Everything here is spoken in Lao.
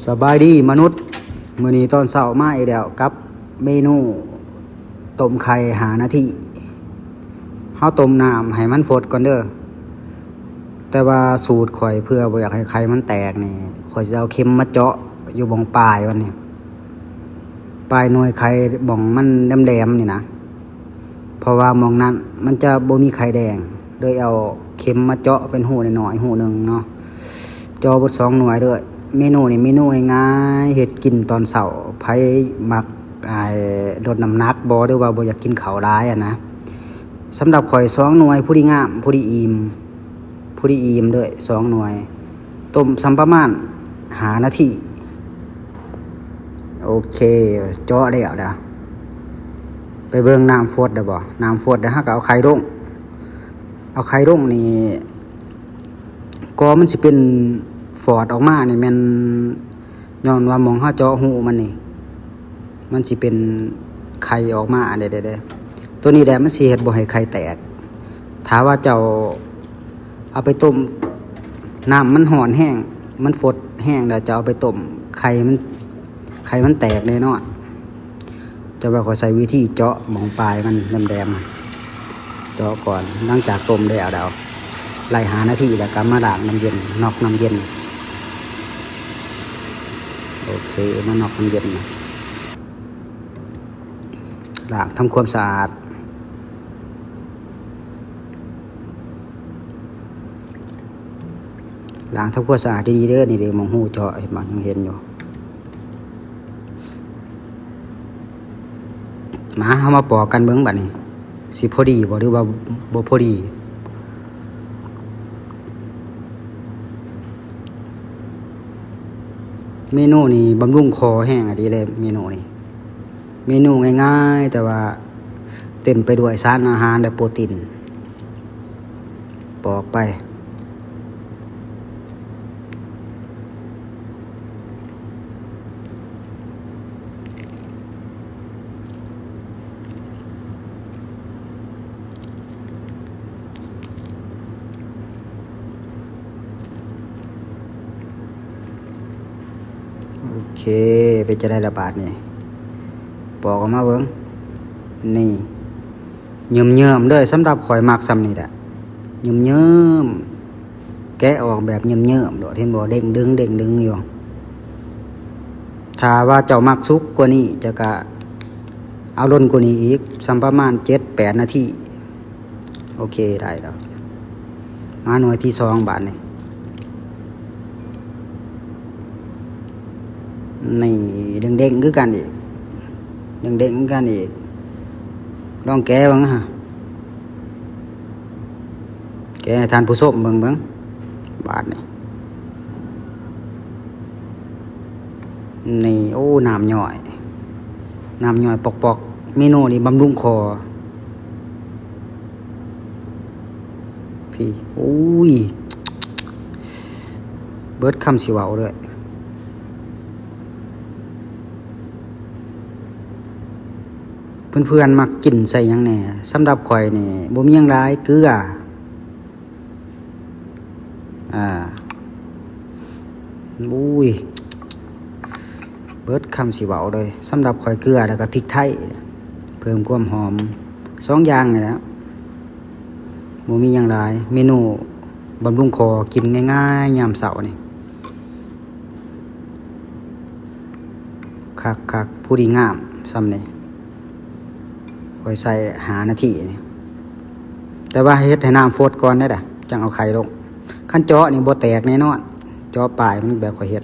ສະບາຍດີມະນຸດ, ມື້ນີ້ຕອນເຊົ້າມາອີກແລ້ວກັບເມນູຕົ້ມໄຂ່ຫ້ານາທີ. ເຮົາຕົ້ມນ້ຳໃຫ້ມັນຟົດກ່ອນເດີ. ແຕ່ວ່າສູດຂ້ອຍ ເພື່ອບໍ່ຢາກໃຫ້ໄຂ່ມັນແຕກນີ້ ຂ້ອຍຊິເອົາເຂັມມາເຈາະຢູ່ບ່ອງປາຍມັນນີ້ ປາຍໜ່ວຍໄຂ່ ບ່ອງມັນແຫຼມໆນີ້ນະ. ເພາະວ່າໝ່ອງນັ້ນມັນຈະບໍ່ມີໄຂ່ແດງ ເລີຍເອົາເຂັມມາເຈາະເປັນຮູນ້ອຍໆຮູໜຶ່ງເນາະ, ເຈາະເບິດສອງໜ່ວຍເດີ. ເມນູນີ້ເມນູງ່າຍໆ ເຮັດກິນຕອນເຊົ້າ. ໃຜມັກ ອາ ລົດນ້ຳໜັກບໍ່ ຫຼືວ່າບໍ່ຢາກກິນເຂົ້າຫຼາຍຫັ້ນນະ, ສຳລັບຂ້ອຍສອງໜ່ວຍພໍດີງາມ ພໍດີອີ່ມ ພໍດີອີ່ມເດີ ສອງໜ່ວຍ. ຕົ້ມສ່ຳປະມານຫ້ານາທີ. ໂອເຄ ເຈາະແລ້ວເດີ. ໄປເບິ່ງນ້ຳຟົດແລ້ວບໍ່? ນ້ຳຟົດແລ້ວ ເຮົາກໍເອົາໄຂ່ລົງ. ເອົາໄຂ່ລົງນີ້ ກໍມັນຊິເປັນຟອດອອກມານີ້ ແມ່ນຍ້ອນວ່າໝ່ອງເຮົາເຈາະຮູມັນນີ້ ມັນຊິເປັນໄຂ່ອອກມາເດ້ໆ. ໂຕນີ້ແຫຼະ ມັນຊິເຮັດບໍ່ໃຫ້ໄຂ່ແຕກ. ຖ້າວ່າເຈົ້າເອົາໄປຕົ້ມ ນ້ຳມັນຮ້ອນແຮງ ມັນຟົດແຮງແລ້ວ ເຈົ້າເອົາໄປຕົ້ມ ໄຂ່ມັນ ໄຂ່ມັນແຕກແນ່ນອນ. ຈະວ່າຂ້ອຍໃຊ້ວິທີເຈາະໝ່ອງປາຍມັນແຫຼມໆ ເຈາະກ່ອນ. ຫຼັງຈາກຕົ້ມແລ້ວ ໄລ່ຫ້ານາທີ ແລ້ວກໍມາລ້າງນ້ຳເຢັນ ນັອກນ້ຳເຢັນ. ໂອເຄ ມານັອກນ້ຳເຢັນ ລ້າງທຳຄວາມສະອາດ. ລ້າງທຳຄວາມສະອາດດີໆເດີ. ນີ້ເດ້ ໝ່ອງຮູເຈາະ ເຫັນບໍ່? ຍັງເຫັນຢູ່. ມາ ເຮົາມາປອກກັນເບິ່ງບາດນີ້ ຊິພໍດີບໍ່ ຫຼືວ່າບໍ່ພໍດີ? ເມນູນີ້ບຳລຸງຄໍແຮງອີ່ຫຼີເດ້ ເມນູນີ້. ເມນູງ່າຍໆ ແຕ່ວ່າເຕັມໄປດ້ວຍສານອາຫານ ແລະ ໂປຣຕີນ. ປອກໄປ. ໂອເຄ ເປັນຈັ່ງໃດລະບາດນີ້? ປອກອອກມາເບິ່ງ ນີ້ ເຍິ້ມໆເດີ. ສຳລັບຂ້ອຍມັກຊ່ຳນີ້ແຫຼະ ເຍິ້ມໆ ແກະອອກແບບເຍິ້ມໆໂລດ ເຫັນບໍ່? ເດ້ງດຶງ ເດ້ງດຶງຢູ່. ຖ້າວ່າເຈົ້າມັກສຸກກວ່ານີ້ ເຈົ້າກະເອົາລົນກວ່ານີ້ອີກ ສ່ຳປະມານເຈັດແປດນາທີ. ໂອເຄ ໄດ້ແລ້ວ. ມາໜ່ວຍທີສອງບາດນີ້. ນີ້ ເດ້ງໆຄືກັນອີກ ເດ້ງໆຄືກັນອີກ. ລອງແກະເບິ່ງຫາ ແກະໃຫ້ທ່ານຜູ້ຊົມເບິ່ງ ເບິ່ງບາດນີ້. ນີ້ ໂອ້ ນ້ຳຍ້ອຍ ນ້ຳຍ້ອຍປອກໆ. ເມນູນີ້ບຳລຸງຄໍ ພີ້ ໂອ້ຍ ເບິດຄຳຊິເວົ້າເລີຍ. ເພື່ອນໆມັກກິນໃສ່ຫຍັງແດ່? ສຳລັບຂ້ອຍນີ້ບໍ່ມີຫຍັງຫຼາຍ ເກືອ ອ່າ ໂອ້ຍ ເບິດຄຳຊິເວົ້າເລີຍ. ສຳລັບຂ້ອຍເກືອ ແລ້ວກໍພິກໄທ ເພີ່ມຄວາມຫອມ ສອງຢ່າງນີ້ແຫຼະ ບໍ່ມີຫຍັງຫຼາຍ. ເມນູບຳລຸງຄໍ ກິນງ່າຍໆຍາມເຊົ້ານີ້ ຄັກໆ ພໍດີງາມຊ່ຳນີ້. ຂ້ອຍໃສ່ຫ້ານາທີນີ້ ແຕ່ວ່າເຮັດໃຫ້ນ້ຳຟົດກ່ອນເດ້ ຈັ່ງເອົາໄຂ່ລົງ. ຄັນເຈາະນີ້ບໍ່ແຕກແນ່ນອນ ເຈາະປາຍມັນແບບຂ້ອຍເຮັດ